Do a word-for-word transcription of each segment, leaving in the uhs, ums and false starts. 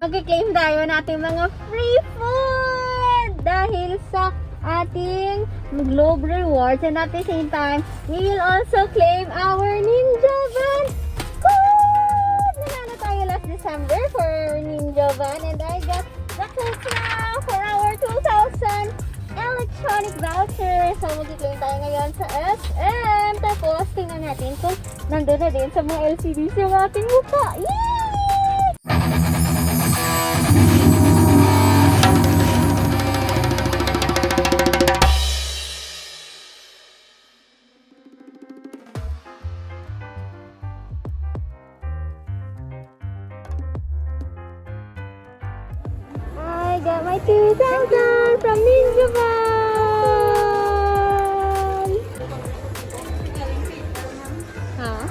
Magki-claim tayo ng ating mga free food dahil sa ating Globe Rewards, and at the same time, we will also claim our Ninja Van. Good! Nanalo tayo last December for Ninja Van, and I got the codes now for our two thousand electronic voucher. So, magki-claim tayo ngayon sa S M. Tapos, tingnan natin kung nandun na din sa mga L C Ds yung ating mukha. Yay! I got my two thousand from Ninja Van! Huh?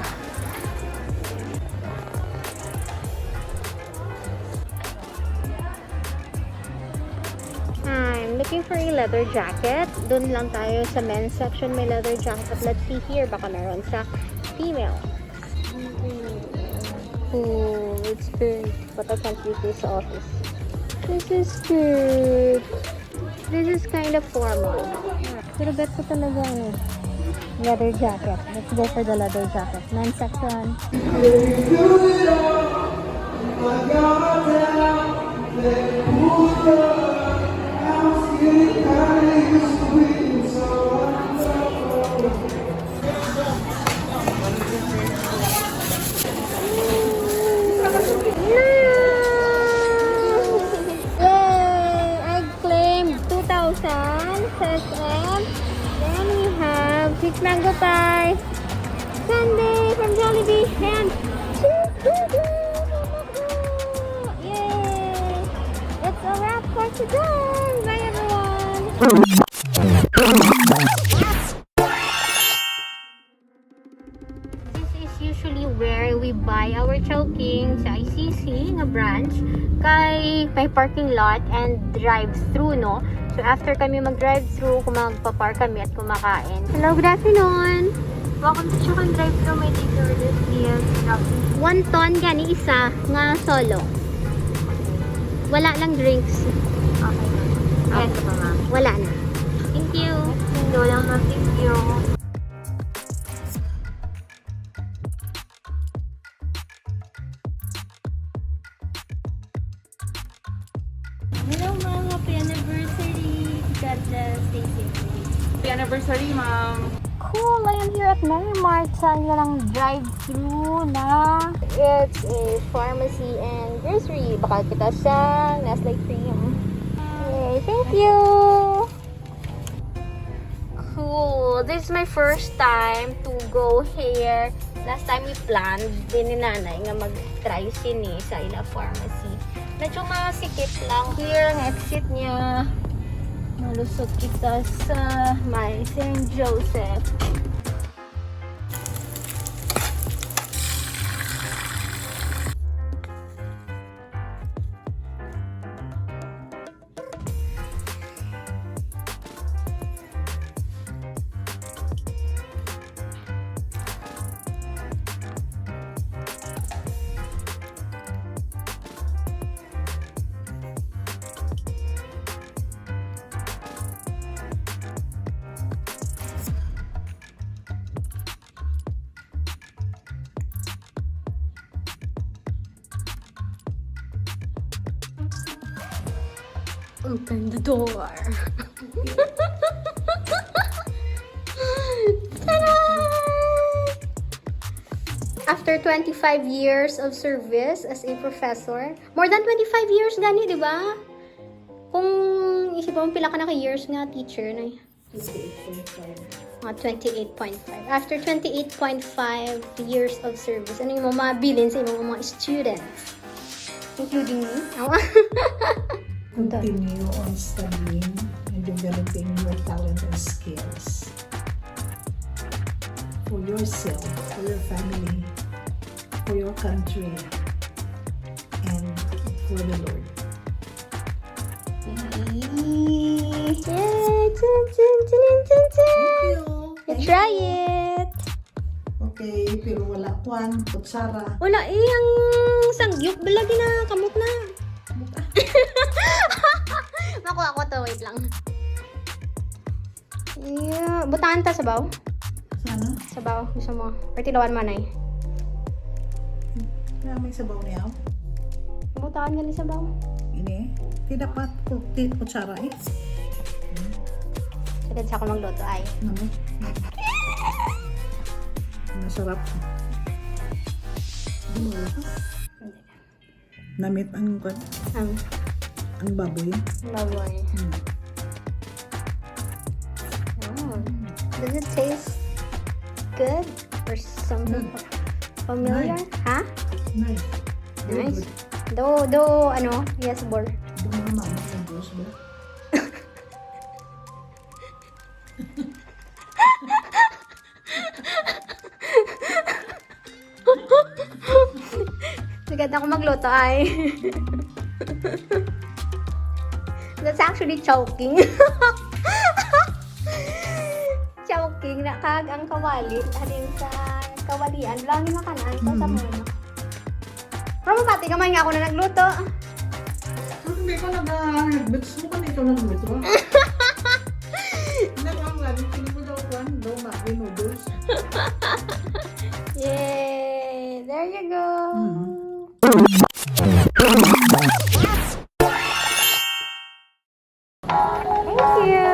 I'm looking for a leather jacket. Doon lang tayo sa men's section, may leather jacket. But let's see here, baka meron sa female. Oh, it's pink. But I can't use this sa office. This is cute. This is kind of formal. Pero bet ko talaga, ano, leather jacket. Let's go for the leather jacket. Men's section. Yay! I claimed two thousand sa S M. Then we have sweet mango pie, sundae from Jollibee, and cheeseburger from McDo. Yay! That's a wrap for today. Bye, everyone! This is usually where we buy our Chowking sa I C C nga branch. Kay may parking lot and drive-thru, no? So, after kami mag-drive-thru, kung magpa-park kami at kumakain. Hello, good afternoon! Welcome to Chowking Drive-Thru. May take your order, please. Wonton gani isa nga solo. Wala lang drinks. Okay, ma'am. Yes. Ano pa, ma'am? Wala na. Thank you. Hello lang, ma'am. Thank you. Hello, ma'am. Happy anniversary. God bless. Stay safe, please. Happy anniversary, ma'am. Cool! I am here at Merry Mart sa ilang drive-thru na it's a pharmacy and grocery. Baka kita sa Nestle cream. Yay! Thank you! Cool! This is my first time to go here. Last time we planned din ni nanay nga mag-try sini sa ila pharmacy. Medyo masikip lang. Here ang exit niya. Malusot kita sa may Saint Joseph. Open the door. Ta-da! After twenty-five years of service as a professor, more than twenty-five years gani, di ba? Kung isip mo, pila ka na ka years nga teacher na? Twenty-eight point five. Mga twenty-eight point five. After twenty-eight point five years of service, ano yung mga mabilin sa imong mga students? Including me? Awa. Continue on studying and developing your talent and skills for yourself, for your family, for your country, and for the Lord. Yay! Yay! Chin, chin, chin, chin, chin, chin! Thank you. You try it! Okay, pero wala kwan, kutsara. Wala eh, ang sangyup ba lagi na kamot na? Makuha ko to, wait lang. Yeah, butangan ta sabaw. Sana. Sabaw, gusto mo? Pero tilawan man ay. Kaya may sabaw niya. Butangan nga ni sabaw. Ini. Ti dapat ko, ti kutsara eh. Sagad sa ako magluto ay. Ano? Masarap. Ano ba? Namit ang kwan? Ang Ang baboy. Baboy. Hmm. Oh. Does it taste good or something? Good. Familiar? Nice. Ha? Nice. Very Nice. Good. Do, do, ano? Yes, bor. Do mga mama ng Diyos ba? Sagad ako magluto ay. That's actually choking. Choking na kag ang kawali. Halin sa kawalian. Lang yung makanaan ko sa Mm. mama. Pero mabati ka man nga ako na nagluto. Hindi ko nag-, ah, nag-, mo ka na ikaw nagluto, ah. Hindi ko ang lagi, hindi mo daw kuwan, daw ma-, noodles. Yay! There you go. Mm. Thank you.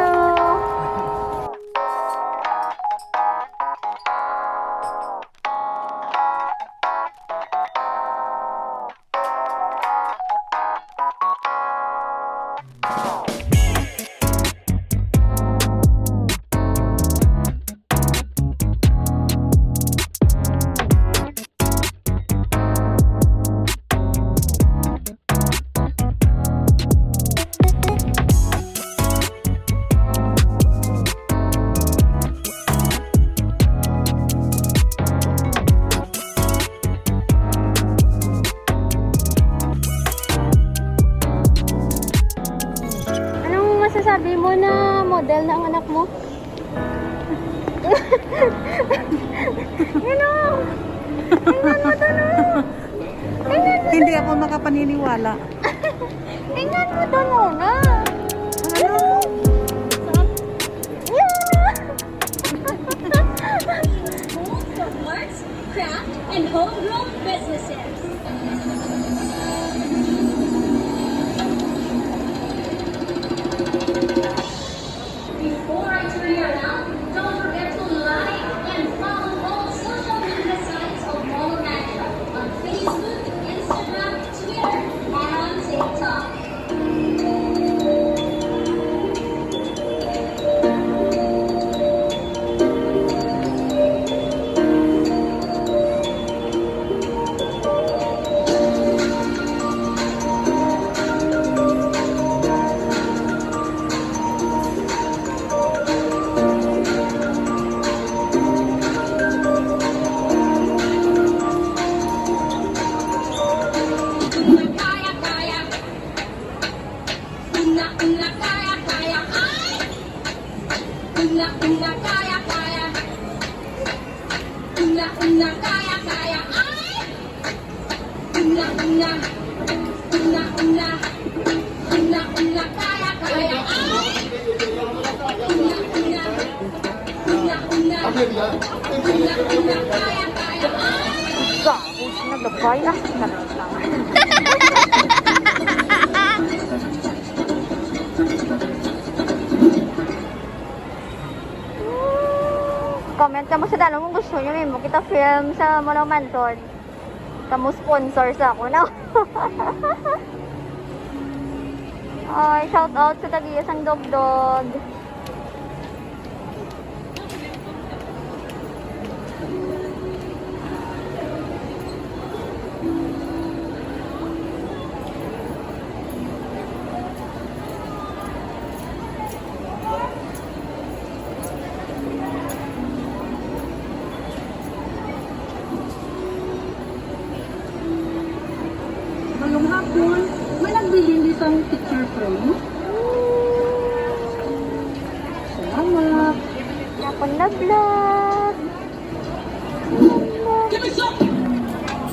Anong masasabi mo na model na ang anak mo? Yun o. Tingnan mo to, no? Tingnan mo. Hindi ako makapaniniwala. Tingnan mo to, Nona. Ano? Yun o. Gold for arts, craft, and homegrown businesses. Before I turn you around, don't forget to like and follow all social media sites of Molo Mansion on Facebook, Instagram, Twitter, and on TikTok. Una, una, kaya, kaya, ay! Una, una, kaya, kaya. Una, una, kaya, kaya, ay! Una, una, una, una, una, una, kaya, kaya, ay! Una, una, una, una, una, una, kaya, kaya, ay! Tapos na, gabay, ah. Comment kamo sa tanan kung gusto nyo may mo kita film sa Molo Mansion. Kamo sponsor sa ako na. Ay, shout out sa tagiya sang Dogdog. Mayong hapon. May nagbilin di sang picture frame? Salamat. Hapon na vlog.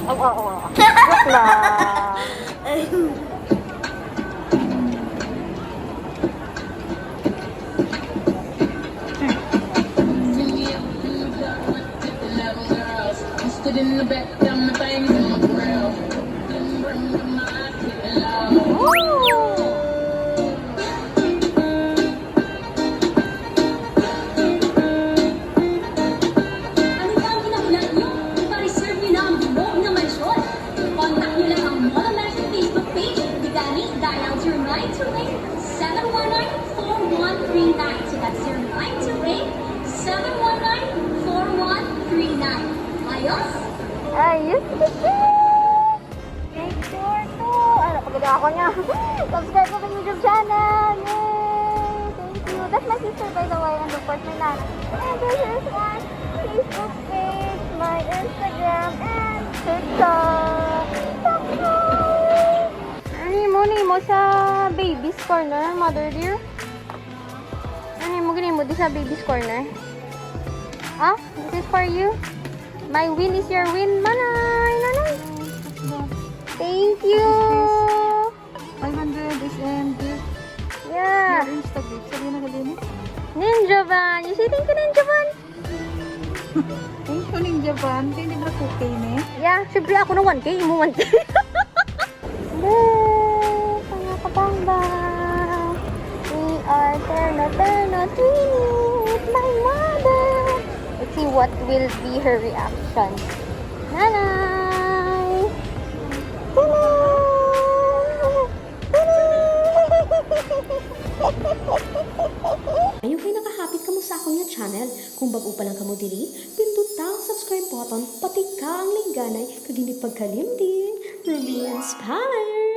Aw, aw, aw. Joke lang. In the back, got my things in my grill. Then bring the mic, get it loud. Ano pa ang kinahanglan nyo? Ipa-reserve nyo na ang bilog nga mansyon. Contact nyo lang ang Mall Mansion Facebook page. Di gani, dial zero nine two eight, seven one nine, four one three nine. So that's zero nine two eight, seven one nine, four one three nine. Ayos? Ayos, kiki! Make sure to, ano, pagkita ako niya. Subscribe to my YouTube channel. Yay! Thank you. That's my sister, by the way. And of course, my nanay. And this is my Facebook page, my Instagram, and TikTok. Subscribe! Ano mo ni mo sa baby's corner, mother dear? Ano mo gini mo di sa baby's corner? Ah, this is for you. My win is your win, manay, nanay. Thank you. Five hundred S M gift. Yeah. Orange tag gift. Sabi na gali mo. Ninja Van. You say thank you, Ninja Van. Thank you, Ninja Van. Kaya hindi na cookie, ne? Yeah, syempre ako na one K, imo one K. Yay! Mga kabangba! We are Terno Terno Twinning with my mother! Let's see what will be her reaction. Nanay! Hello! Hello! Ayaw kay nakahapit kamo sa akon nga channel. Kung bag-o pa lang kamo diri, pinduta ang subscribe button, patika ang lingganay, kag hindi pagkalimti, Ruby Inspire!